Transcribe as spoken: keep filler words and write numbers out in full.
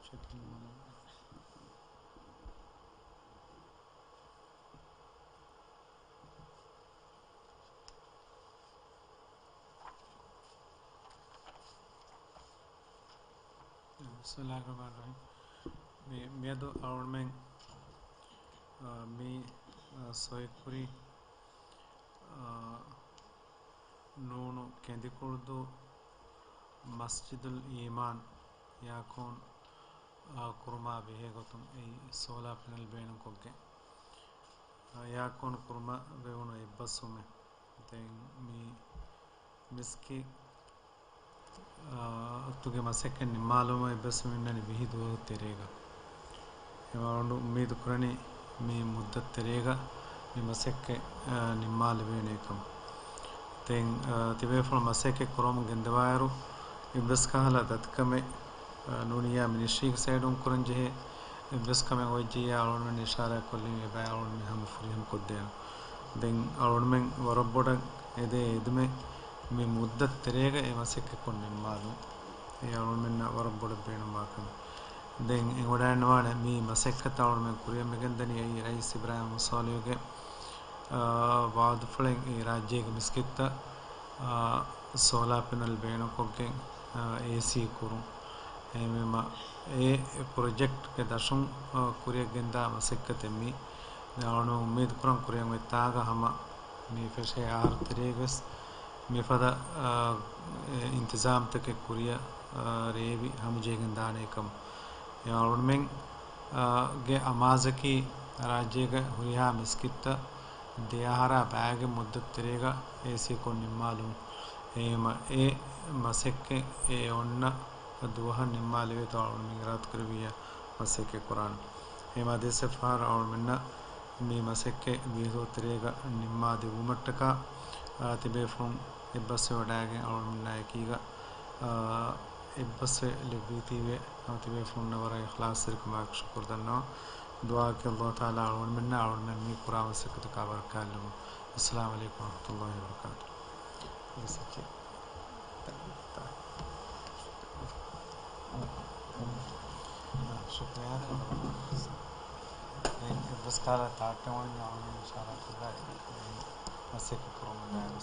ބިސްމިއްލާހިއްރަޙްމާނިއްރަޙީމް. މި، މިއަދު އަޅުގަނޑުމެން، އާ، މި، އާ، ސޮއިކުރި، އާ، ނޫނު ކެނދިކުޅުދޫ މަސްޖިދުލް އީމާން އެއާކޯން، އާ، ކުރުމާ ބެހޭ ގޮތުން އެއީ ސޯލާ ޕެނަލް ބޭނުންކޮށްގެން، އާ، އެއާކޯން ކުރުމަށް ވެވުނު އެއްބަސްވުމެއް. ދެން މި މިސްކިތް އާ، އަތުގެ މަސައްކަތް ނިންމާލުމަށް އެއްބަސްވުމެއް ނަން ވިހި ދުވަހު ތެރޭގަ. އެމަ އަޅުގަނޑު އުއްމީދު ކުރަނީ މި މުއްދަތު ތެރޭގަ މި މަސައްކަތް، އާ، ނިންމާލެވޭނެ ކަމަށް. ދެން، އާ، ތިބޭފުޅުން މަސައްކަތް ކުރަމުން ގެންދަވާއިރު، އެއްވެސް ކަހަލަ ދަތިކަމެއް، އާ، ނޫނިއްޔާ މިނިސްޓްރީގެ ސައިޑުން ކުރަން ޖެހޭ އެއްވެސް ކަމެއް އޮތްޖިއްޔާ އަޅުގަނޑުމެން އިޝާރާތް ކޮށްލީމަ އެބައި އަޅުގަނޑުމެން ހަމަ ފުރިހަމަ ކޮށްދޭނަން. ދެން އަޅުގަނޑުމެން ވަރަށް ބޮޑަށް އެދޭ އެދުމެއް މި މުއްދަތު ތެރޭގަ އެ މަސައްކަތް ކޮށް ނިންމާލުން. އެ އަޅުގަނޑުމެންނަށް ވަރަށް ބޮޑަށް ބޭނުންވާ ކަމެއް. ދެން އެނގިވަޑައިގަންނަވާނެ މި މަސައްކަތަށް އަޅުގަނޑުމެން ކުރިއަށް މިގެންދަނީ އެއީ ރައީސް އިބްރާހިމް މުސާލިހުގެ، އާ، ވާދަފުޅެއް އެ ރާއްޖޭގެ މިސްކިތްތައް، އާ، ސޯލާ ޕެނަލް ބޭނުންކޮށްގެން، އާ، އޭސީ ކުރުން. އެހެންވީމަ އެ ޕްރޮޖެކްޓްގެ ދަށުން، އާ، ކުރިއަށް ގެންދާ މަސައްކަތެއް މީ. ދެން އަޅުގަނޑު އުއްމީދު ކުރަން ކުރިއަށް އޮތް ތާގަ ހަމަ މި ފެށޭ އަހަރު ތެރޭގަވެސް މިފަދަ، އާ، އިންތިޒާމްތަކެއް ކުރިއަށް، އާ، ރޭވި ހަމަޖެހިގެން ދާނޭ ކަމަށް. އެ އަޅުގަނޑުމެން، އާ، ގެ އަމާޒަކީ ރާއްޖޭގެ ހުރިހާ މިސްކިތްތައް ދެ އަހަރާ ބައިގެ މުއްދަތު ތެރޭގަ އޭސީ ކޮށް ނިންމާލުން. އެހެންވީމަ އެ މަސައްކަތް އެ އޮންނަ ދުވަހަށް ނިންމާލެވޭތޯ އަޅުގަނޑުމެން އިރާދަކުރެއްވިއްޔާ މަސައްކަތް ކުރާނެ. އެހެންވީމަ ދެއްސެއް ފަހަރަށް އަޅުގަނޑުމެންނަށް މި މަސައްކަތް ވިހި ދުވަހު ތެރޭގަ ނިންމާ ދެއްވުމަށްޓަކާ، އާ، ތިބޭފުޅުން އެއްބަސްވެވަޑައިގެން އަޅުގަނޑުމެންނާ އެކީގަ، އާ، އެއްބަސްވެ ލެއްވީތީވެ ހަމަ ތިބޭފުޅުންނަށް ވަރަށް އިޚްލާޞްތެރިކަމާއެކު ޝުކުރު ދަންނަވަން. ދުޢާއަކީ ﷲ ތަޢާލާ އަޅުގަނޑުމެންނާ އަޅުގަނޑުމެން މި ކުރާ މަސައްކަތަކާ ބަރަކާތްލެއްވުން. އައްސަލާމު ޢަލައިކުމް ވަރަޙްމަތުﷲި ވަބަރަކާތުހު. ޝުކުރިއްޔާ. ދެން އެއްވެސް ކަހަލަ ތާއްޓެއް އޮންނަ އަޅުގަނޑު އިޝާރާތް ކުރާ މަސައްކަތް ކުރަމުން ދާއިރު.